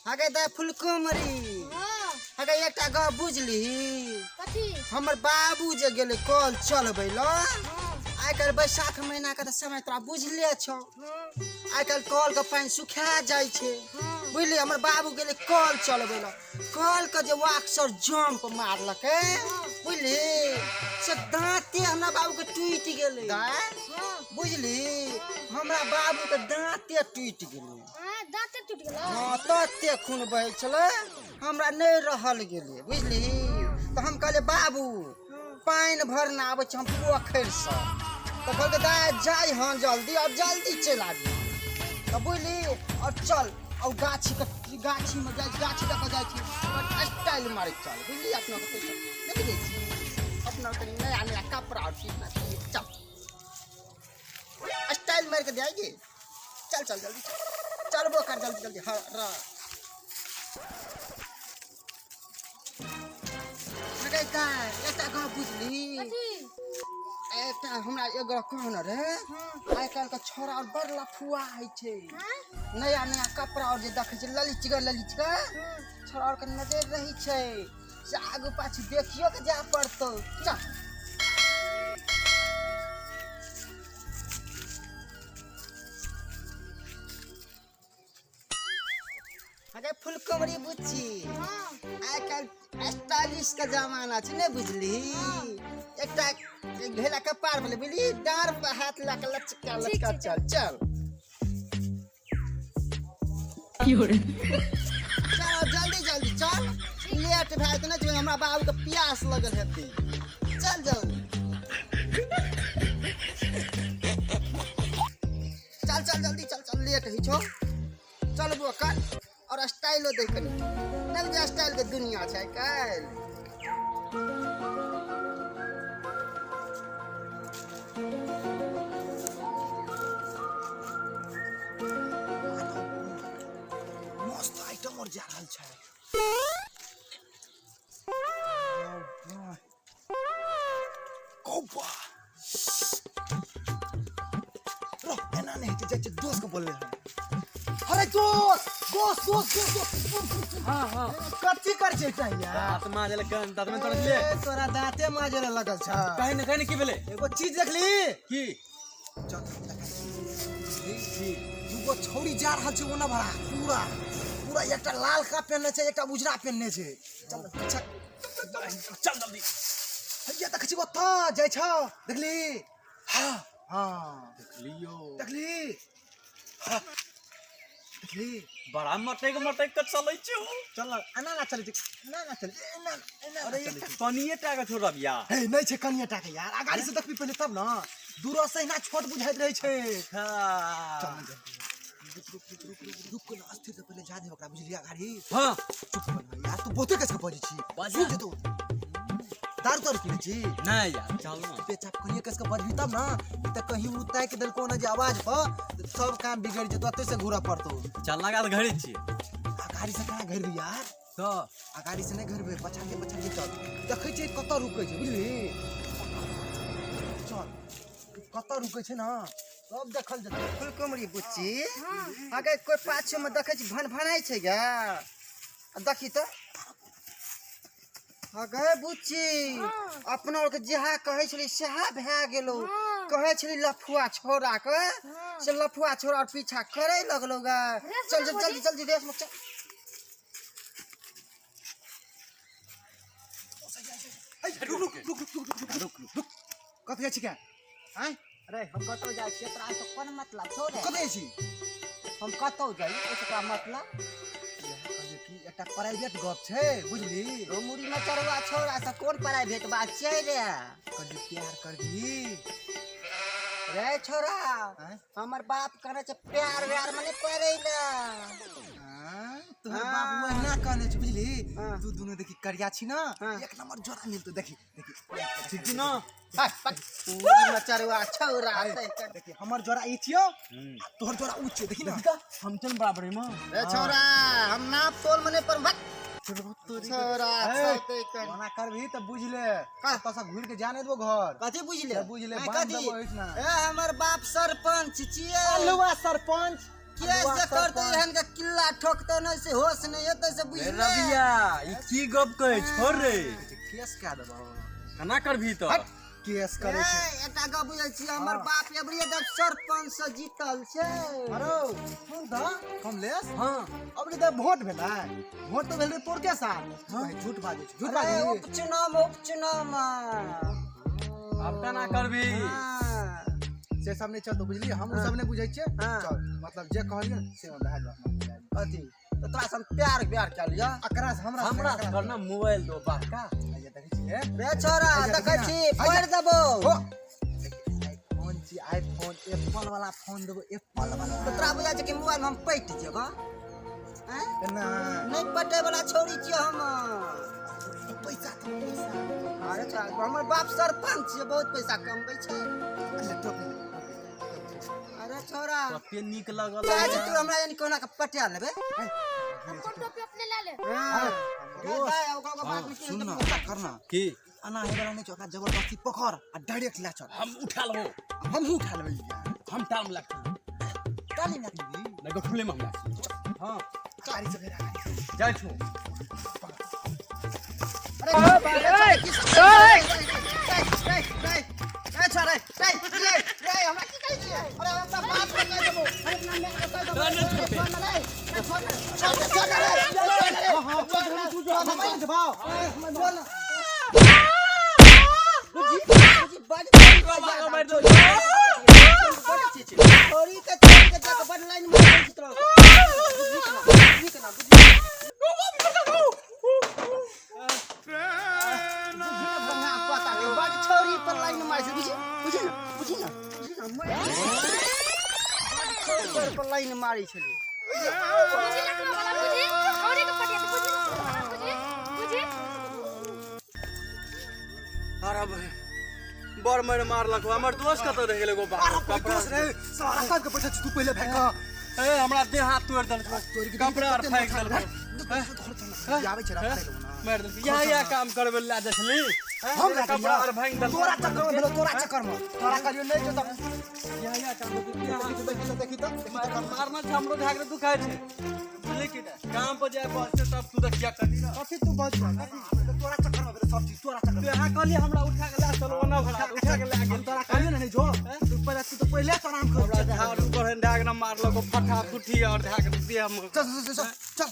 अगे दै फुलकुमरी। हाँ। अगे एकटा गप बुझली? कथी? हमर बाबू जे गेलै कल चलबै ल। हाँ। आइ काल्हि बैसाख महीना के तऽ समय तोरा बुझले छौ। हाँ। आइ काल्हि कल के पानि सुखा जाइ छै। हाँ। बुझली, हमर बाबू गेलै कल चलबै ल, कल के जे वाक्सर जंप मारलकै, बुझली, से दाँते हमरा बाबू के टूटि गेलै। हाँ। बुझली, हमरा बाबू के दाँते टूटि गेलै। हाँ, दाँते टूटि गेलै? हाँ, तते खून बहै छलै, हमरा नहि रहल गेलै, बुझली। तऽ हम कहलियै, बाबू पानि भरना आबै छै हम पोखरिसँ। तऽ कहलकै, दाइ जाइ हँ जल्दी और जल्दी चलि आबी। तऽ बुझली, और चल और गाछीके गाछीमे जाइ, गाछी दऽ कऽ जाइ छी, स्टाइल मारैत चल। बुझली, अपना के पैसा नहि बुझै छी, अपना कनि नया नया कपड़ा और पीना चल, स्टाइल मारि कऽ जाएगी। चल चल जल्दी चल, चलबो कर जल्दी जल्दी। हाँ र एकटा गप बुझली? कथी? एकटा हमरा एगो कहन रे। हाँ। आइ काल्हि के छोरा और बड़ लफुआ होइ छै। हाँ? नया नया कपड़ा और जे देखै छै, ललिचगर ललिचगर। हाँ। छोरा और के नजर रहै छै, से आगू पाछू देखियो के जाय पड़तौ। चल। अरे फुलकुमरी बुच्ची। हाँ। आइ काल्हि स्टाइलिश के जमाना छै ने, बुझली। एकटा घेला कपार भेलै, बुझली, डाँर पर हाथ लऽ कऽ लचका लचका छै। चल चल चल, जल्दी जल्दी चल, लेट भए जेतै ने, हमरा बाबू के प्यास लगल हेतै। चल जल्दी चल, चल जल्दी चल, चल, लेट होइ छौ। चलबो कर और स्टाइलो देख कनी, नहि जे स्टाइल के दुनिया छै काल्हि। मस्त आइटम और जा रहल छै। कौवा रो, एना नहि हेतै, जाइ छै दोस्त के बोलले हन। अरे दोस्त दोस्त दोस्त दोस्त दोस्त। हाँ हाँ। कथी कर छै एकटा यार? दांत माजे कन दांत में तोड़ ले। ए, तोरा दांते माजे ला लगल छ। कहीं न कहीं न की भेलै? एगो चीज देखली। की? चल देखा। दूगो छौड़ी जा रहल छै ओना भरा पूरा पूरा, एकटा लाल का पेनने छै, एकटा उजरा पेनने छै। चल पीछा। चल जल्दी। हैया देखै छी, ओतऽ जाइ छ, देखली? हाँ हाँ। देखलियो। देखली? हाँ। देखली? बड़ा मटक मटक के चलै छौ। चल, एना ना चलै छै, एना ना चलै छै, एना एना। अरे, चलै एकटा छै। कनिए टा के छोड़ब या। हे, नहि छै कनिए टा के यार, अगाड़ी से देखबी पहिले तब न, दूर से एना छोट बुझाइत रहै छै। चल न जल्दी। रुक रुक रुक रुक रुक रुक न, अस्थिर से पहिले जा दे ओकरा, बुझलियै अगाड़ी? हाँ। चुप कर यार, तू बहुते कसके बजै छी। बाजा। सुन जेतौ। दारू तारू पीने छी? नहीं यार, चल ना। पेचाप करिए कसके बजबी तब न, ई तऽ कहीं उताकि देलको न जे आवाज पर तऽ सब काम बिगड़ि जेतौ, ओतै से घूरऽ पड़तौ। चल लगा तऽ घड़ी छी। अगाड़ी से कहाँ घुरबी यार? तो अगाड़ी से नहि घुरबै, पछाड़िए पछाड़िए चल। देखै छियै कतऽ रुकै छै, बुझली? चल, कतऽ रुकै छै न सब देखल जेतै। फुलकुमरी बुच्ची। हाँ। अगे कोइ पाछू में देखै छी भन भनाइ छै गे, आ देखी तऽ अगे बुच्ची। हाँ। अपना आरके जेहा कहै छली सेहा भए गेलौ। हाँ। कहै छली लफुआ छोरा के, हाँ। से लफुआ छोरा और पीछा करे लगलौ गे। रेस चल में चल जल्दी बोली। जल्दी रेस में चल। रुक रुक रुक रुक रुक रुक रुक रुक, कतऽ जाइ छी क्या? आँय? अरे, हम कतौ जाइ छियै, तोरा से कोन मतलब छौ रे? कतऽ जाइ छी? हम कतौ जाइ, ओहिसँ तोरा मतलब? कहलियै कि एकटा प्राइवेट गप छै, बुझली। ओ मुड़ी में चढ़ुआ छौड़ा से कोन प्राइवेट बात छै रे? कहलियै प्यार करबी? रे छोरा। आँय? हमर बाप कहने छै प्यार व्यार में नहीं पड़े ले। आँय, तोहर बाप ओहिना कहने छै, बुझली। हाँ। तू दुनू देखी करिया छी ना। हाँ। एक नंबर जोड़ा मिलतो, देखी देखी। ठीक छी ना? मुड़ी में चढ़ुआ छौड़ा से। देखी, हमर जोड़ा ई छियौ, तोहर जोड़ा ऊ छियौ, देखी ना। हम चल बराबरी में। रे छौड़ा, हम नाप तोल में नहीं पर भक छौड़ा छौते कर। ओना करबही तऽ बुझि ले। का? ओतऽ से घुरि के जा नहि देबो घर। कथी बुझले? से बुझले, आँय, बान्हि कथी? देबो एहिठिना। ए, हमर बाप सरपंच छियै। अलुआ सरपंच। केस जे करतै एहन के किल्ला ठोकतै नै से होश नै एतै से बुझले। रबिया, ई की गप कहै छोड़ रे? केस कए देबो। केना करबही तऽ? हट, केस करै छै। ए, एकटा गप बुझै छी, हमर बाप एबरिये जब सरपंच से जीतल छै। अरे सुन तऽ कमलेश। हाँ। अब तऽ वोट भेलै, वोट तऽ भेल रहै पोरके साल। झूठ बाजै छै, झूठ अरे बाजै। उपचुनाव मे, उपचुनाव मे। आब केना करबही? हाँ। से सब नहि चलतो, बुझलियै? हम ओ सब नहि बुझै छियै। हाँ। चल, मतलब जे कहलियै से हम भए जायब। अथी तऽ तोरा से हम प्यार व्यार कए लिअ। एकरा से हमरा हमरा से करना, मोबाइल दो बाका। देखै छियै। रे छोरा, देखै छी, फोड़ि देबौ। हो, आईफोन छी, आईफोन, एप्पल वाला फोन देबो, एप्पल वाला। तऽ तोरा बुझाइ छै कि मोबाइल मे हम पटि जेबऽ? आँय? ना। नहि पटै वाला छौरी छियै हम। पैसा तऽ पैसा। अरे छोरा, हमर बाप सरपंच छियै, बहुत पैसा कमबै छै। अच्छा, टोपी। अरे छोरा, कते नीक लगल। चाहै छै तू हमरा यानी कोना के पटा लेबै। अपन टोपी अपने ला ले। हाँ। रे दाइ, ओकरा ओकरा बात मे की? सुन ना, करना। की? एना हे वाला नहि छै, ओकरा जबरदस्ती पकड़ आ डायरेक्ट ले चल। हम उठा लेबो। हमहूँ उठा लेबै यार। हम टाल में लगतै। टाली में रखबी? नहि, गठुले में हम लगतै। हाँ। गाड़ी से फेर गाड़ी से। जाइ छौ। अरे छोरा, रे रे रे, हमरा की कहै छियै? अरे हम अपना बाप के कहि देबो, हम अपना माय के कहि देबो। छोड़ ना रे, छोड़ ना, छोड़ ना, छोड़ ना रे, छोड़ ना रे। हां, तू जो हम जवाब। छोड़ ना। बुझी बुझी, बड़ मारि दो। बड़ चीज छोरी के, छोरी के जाके बड़ लाइन मारि दै छी तोरा। बुझी केना, बुझी केना, बुझी ना पता नहीं, बड़ छोरी पर लाइन मारै छै। बुझी, बुझी ना, बुझी ना, बुझी ना, बड़ छोरी पर लाइन मारै छलै। बुझी लकवा वाला, बुझी और एक पटिया से, बुझी बुझी बुझी। अरे भाई, बड़ मारि मारलक। हमर दोस्त कतऽ रहि गेलै? गो बाप। अरे दोस्त रे, सारा साहब के बैठल छी, तू पहिले भाग। ए, हमरा देह हाथ तोड़ि देलक, कपड़ा आर फाकि देलक। आबै छै, रास्ता ना। मारि देलक। इएह इएह काम करबै लए जाइ छली? हम लए कपड़ा आर भांगि देलक। तोरा चक्कर में भेलो, तोरा चक्कर में। तोरा कहलियो नहि जो तऽ इएह इएह काम करबै। देखी तऽ, देखी तऽ, देखी तऽ। मारना छै, हमरो ढाक दुखाइ छै, बुझली कि नहि? काम पर जाय बस छै, तब तू देखिया कनी ना। कथी तू बज, कथी? तोरा चक्कर में भेलो सब चीज, तोरा चक्कर तू में। यहाँ कहलियै हमरा उठा के लए चलो, ओना भरा उठा के लए गेल। हम तोरा कहलियो ने नहि जो, तू पहिले, तू तऽ पहिले तो आराम कर। हमरा झाड़ू बढ़न ढाक न मारलक, फटा फुटी और ढाक देह में। चल चल चल चल।